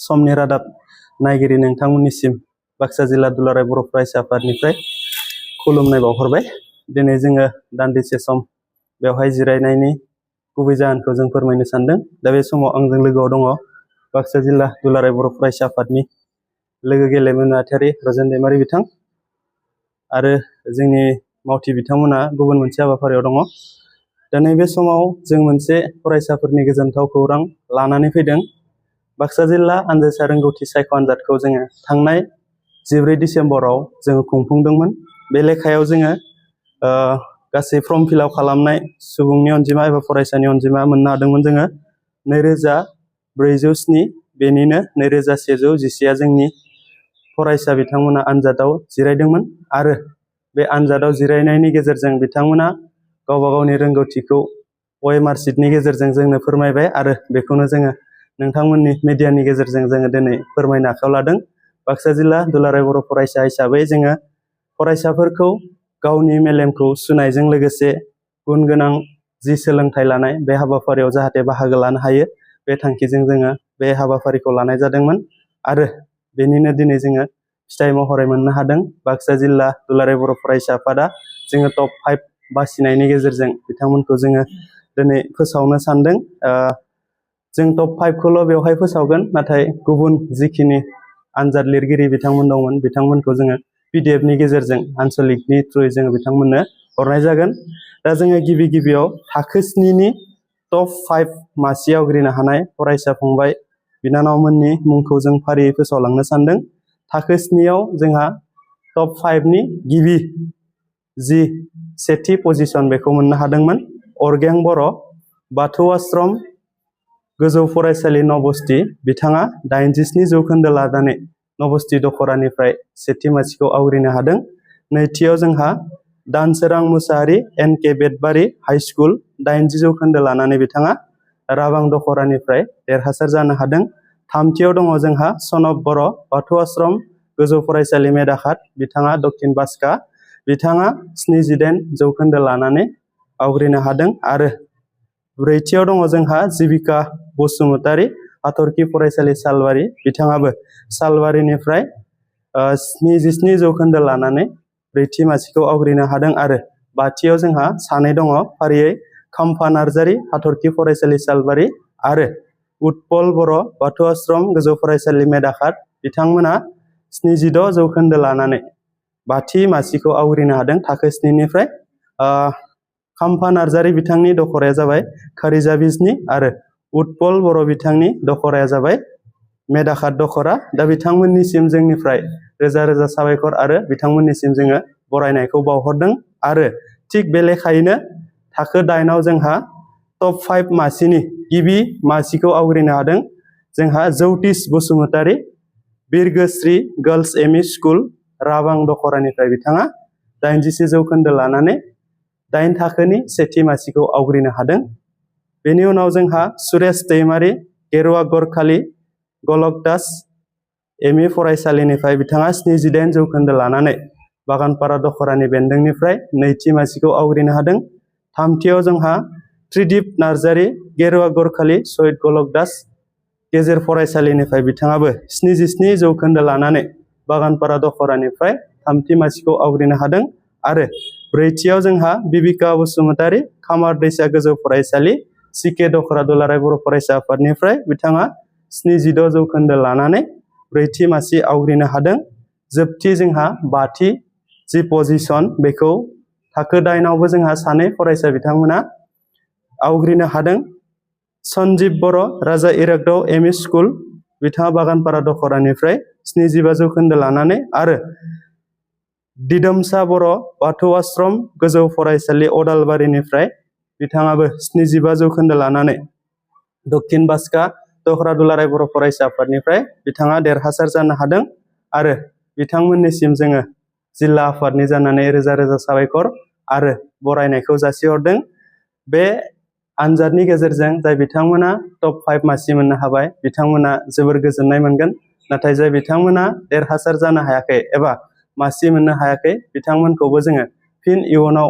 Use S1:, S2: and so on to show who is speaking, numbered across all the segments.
S1: समनि रादाब नायगिरि नोंथांमोननिसिम बाक्सा जिल्ला दुलाराय बर' फरायसा आफादनिफ्राय खुलुमनाय बावहरबाय। दिनै जोङो दान्दिसे सम बेवहाय जिरायनायनि गुबै जाहोनखौ जों फोरमायनो सानदों। दा बे समाव आंजों लोगोआव दङ बाक्सा जिल्ला दुलाराय बर' फरायसा आफादनि लोगो गेलेमु नेहाथारि रजेन दैमारि बिथां आरो जोंनि मावथि बिथांमोना गुबुन मोनसे हाबाफारियाव दङ। दा नैबे समाव जों मोनसे फरायसाफोरनि गोजोनथाव खौरां लानानै फैदों। बाक्सा जिल्ला आनजादसा रोंगौथि सायख' आनजादखौ जोङो थांनाय 14 डिसेम्बराव जोङो खुंफुंदोंमोन। बे लेखायाव जोङो गासै फर्म फिलआप खालामनाय सुबुंनि अनजिमा एबा फरायसानि अनजिमा मोननो हादोंमोन जोङो 2407। बेनिनो 2111 जोंनि फरायसा बिथांमोना आनजादाव जिरायदोंमोन आरो बे आनजादाव जिरायनायनि गेजेरजों बिथांमोना गावबा गावनि रोंगौथिखौ OMR शीटनि गेजेरजों जोंनो फोरमायबाय आरो बेखौनो जोङो नोंथांमोननि मिडियानि गेजेरजों जोङो दिनै फोरमायनो आखायाव लादों। बाक्सा जिल्ला दुलाराय बर' फरायसा हिसाबै जोङो फरायसाफोरखौ गावनि मेलेमखौ सुनायजों लोगोसे गुन गोनां जि सोलोंथाइ लानाय बे हाबाफारियाव जाहाथे बाहागो लानो हायो, बे थांखिजों जोङो बे हाबाफारिखौ लानाय जादोंमोन आरो बेनिनो दिनै जोङो फिथाइ महरै मोननो हादों। बाक्सा जिल्ला दुलाराय बर' फरायसा आफादा जोङो टप 5 बासिनायनि गेजेरजों बिथांमोनखौ जोङो दिनै फोसावनो सानदों। जों टप 5 खौल' बेवहाय फोसावगोन, नाथाय गुबुन जिखिनि आनजाद लिरगिरि बिथांमोन दंमोन बिथांमोनखौ जोङो PDF नि गेजेरजों आनसलिकनि थ्रुयै जोङो बिथांमोननो हरनाय जागोन। दा जोङो गिबियाव थाखो 7 नि टप 5 मासि आवग्रिनो हानाय फरायसा फंबाय बिनानावमोननि मुंखौ जों फारियै फोसावलांनो सानदों। थाखो 7 आव जोंहा टप 5 नि गिबि जि सेथि पजिशन बेखौ मोननो हादोंमोन अरगें बर', बाथौ आश्रम गोजौ फरायसालि नबस्थि। बिथाङा 87 जौखोन्दो लानानै नबस्थि दखरानिफ्राय सेथि मासिखौ आवग्रिनो हादों। नैथियाव जोंहा दानसोरां मुसाहारि NK बेटबारि हाइ स्कुल 80 जौखोन्दो लानानै बिथाङा राबां दखरानिफ्राय देरहासार जानो हादों। थामथियाव दङ जोंहा सनब बर', बाथौ आश्रम गोजौ फरायसालि मेदाखात। बिथाङा दक्षिण बास्का, बिथाङा 78 जौखोन्दो लानानै आवग्रिनो हादों आरो ब्रैथियाव दङ जोंहा जिबिका बसुमतारि, हाथरखि फरायसालि सालबारि। बिथाङाबो सालबारिनिफ्राय 77 जौखोन्दो लानानै ब्रैथि मासिखौ आवग्रिनो हादों आरो बाथियाव जोंहा सानै दङ फारियै खाम्फा नार्जारि, हाथरखि फरायसालि सालबारि आरो उत्पल बर', बाथौ आश्रम गोजौ फरायसालि मेदाखात। बिथांमोना 76 जौखोन्दो लानानै बाथि मासिखौ आवग्रिनो हादों थाखो 7 निफ्राय। खाम्फा नार्जारि बिथांनि दखराया जाबाय खारिजा बिजनि आरो उत्पल बर' बिथांनि दखराया जाबाय मेदाखात दखरा। दा बिथांमोननिसिम जोंनिफ्राय रोजा रोजा साबायखर आरो बिथांमोननिसिम जोङो बरायनायखौ बावहरदों आरो थिग बे लेखायैनो थाखो 8 आव जोंहा टप 5 मासिनि गिबि मासिखौ आवग्रिनो हादों जोंहा जौतिस बसुमतारि, बिरगोस्रि गार्लस एमइ स्कुल राबां दखरानिफ्राय बिथाङा 80 जौखोन्दो लानानै 8 थाखोनि सेथि मासिखौ आवग्रिनो हादों। बेनि उनाव जोंहा सुरेश दैमारि, गेरुवा गरखालि गलक दास एमइ फरायसालिनिफ्राय बिथाङा 78 जौखोन्दो लानानै बागानपारा दखरानि बेन्दोंनिफ्राय नैथि मासिखौ आवग्रिनो हादों। थामथियाव जोंहा त्रिदिप नार्जारि, गेरुवा गरखालि सहिद गलक दास गेजेर फरायसालिनिफ्राय बिथाङाबो 77 जौखोन्दो लानानै बागानपारा दखरानिफ्राय थामथि मासिखौ आवग्रिनो हादों आरो ब्रैथियाव जोंहा बिबिका बसुमतारि, खामार दैसा गोजौ फरायसालि सिके दखरा दुलाराय बर' फरायसा आफादनिफ्राय बिथाङा 76 जौखोन्दो लानानै ब्रैथि मासि आवग्रिनो हादों। जोबथि जोंहा बाथि जि पजिशन बेखौ थाखो 8 आवबो जोंहा सानै फरायसा बिथांमोना आवग्रिनो हादों। सन्जिब बर', राजा इरागदाव एमइ स्कुल, बिथाङा बागानपारा दखरानिफ्राय 75 जौखोन्दो लानानै आरो दिदोमसा बर', बाथौ आश्रम गोजौ फरायसालि अदालबारिनिफ्राय बिथाङाबो 75 जौखोन्दो लानानै दक्षिण बास्का दखरा दुलाराय बर' फरायसा आफादनिफ्राय बिथाङा देरहासार जानो हादों आरो बिथांमोननिसिम जोङो जिल्ला आफादनि जानानै रोजा रोजा साबायखर आरो बरायनायखौ जासिहरदों। बे आनजादनि गेजेरजों जाय बिथांमोना टप 5 मासि मोननो हाबाय बिथांमोना जोबोर गोजोननाय मोनगोन, नाथाय जाय बिथांमोना देरहासार जानो हायाखै एबा मासि मोननो हायाखै बिथांमोनखौबो जोङो फिन इयुनाव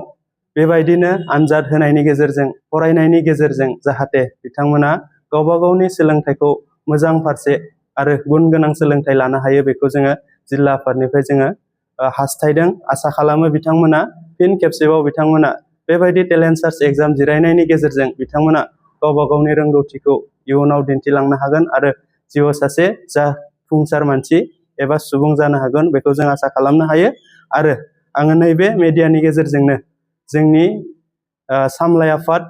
S1: बेबायदिनो आनजाद होनायनि गेजेरजों फरायनायनि गेजेरजों जाहाथे बिथांमोना गावबा गावनि सोलोंथाइखौ मोजां फारसे आरो गुन गोनां सोलोंथाइ लानो हायो बेखौ जोङो जिल्ला आफादनिफ्राय जोङो हास्थायदों। आसा खालामो बिथांमोना फिन खेबसेबाव बिथांमोना बेबायदि टेलेन्ट सार्च एग्जाम जिरायनायनि गेजेरजों बिथांमोना गावबा गावनि रोंगौथिखौ इयुनाव दिन्थिलांनो हागोन आरो जिउआव सासे जाफुंसार मानसि एबा सुबुं जानो हागोन बेखौ जों आसा खालामनो हायो। आरो आङो नैबे मेडियानि गेजेरजोंनो जोंनि सामलाय आफाद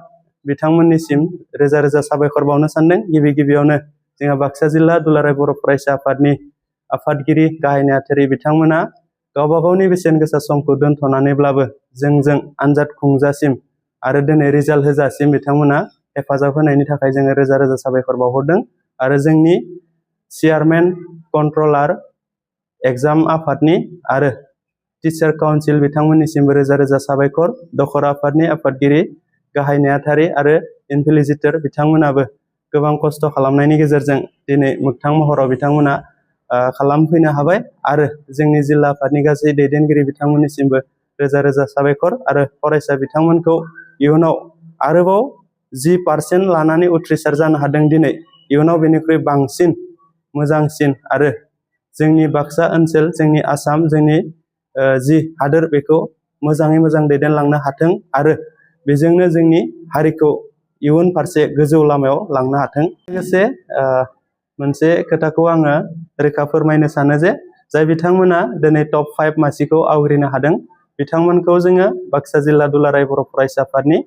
S1: बिथांमोननिसिम रोजा रोजा साबायखर बावनो सानदों। गिबियावनो जोंहा बाक्सा जिल्ला दुलाराय बर' फरायसा आफादनि आफादगिरि गाहाय नेहाथारि बिथांमोना गावबा गावनि बेसेन गोसा समखौ दोनथ'नानैब्लाबो जोंजों आनजाद खुंजासिम आरो दिनै रिजाल्ट होजासिम बिथांमोना हेफाजाब होनायनि थाखाय जोङो रोजा रोजा साबायखर बावहरदों। आरो जोंनि चेयारमेन, कन्ट्रलार, एग्जाम आफादनि आरो टिचार काउन्सिल बिथांमोननिसिमबो रोजा रोजा साबायखर। दखरा आफादनि आफादगिरि गाहाय नेहाथारि आरो इनभिजिलेटर बिथांमोनाबो गोबां खस्थ' खालामनायनि गेजेरजों दिनै मोगथां महराव बिथांमोना खालामफैनो हाबाय। आरो जोंनि जिल्ला आफादनि गासै दैदेनगिरि बिथांमोननिसिमबो रोजा रोजा साबायखर। आरो फरायसा बिथांमोनखौ इयुनाव आरोबाव 10% लानानै उथ्रिसार जानो हादों दिनै। इयुनाव बेनिख्रुइ बांसिन मोजांसिन आरो जोंनि बाक्सा ओनसोल, जोंनि आसाम, जोंनि जि हादोर बेखौ मोजाङै मोजां दैदेनलांनो हाथों आरो बेजोंनो जोंनि हारिखौ इयुन फारसे गोजौ लामायाव लांनो हाथों। लोगोसे मोनसे खोथाखौ आङो रोखा फोरमायनो सानो जे जाय बिथांमोना दिनै टप 5 मासिखौ आवग्रिनो हादों बिथांमोनखौ जोङो बाक्सा जिल्ला दुलाराय बर' फरायसा आफादनि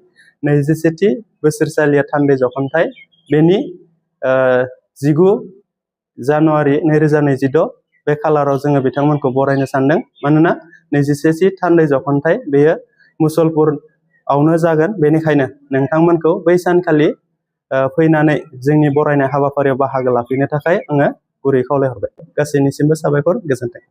S1: 21थि बोसोरसालिया थान्दै जखनथाइ बेनि 19 जानुवारि 2026 बे खालाराव जोङो बिथांमोनखौ बरायनो सानदों। मानोना 21थि थान्दै जखनथाइ बेयो मुसलपुरावनो जागोन। बेनिखायनो नोंथांमोनखौ बै सानखालि फैनानै जोंनि बरायनाय हाबाफारियाव बाहागो लाफैनो थाखाय आङो गुरै खावलायहरबाय। गासैनिसिमबो साबायखर, गोजोन्थों।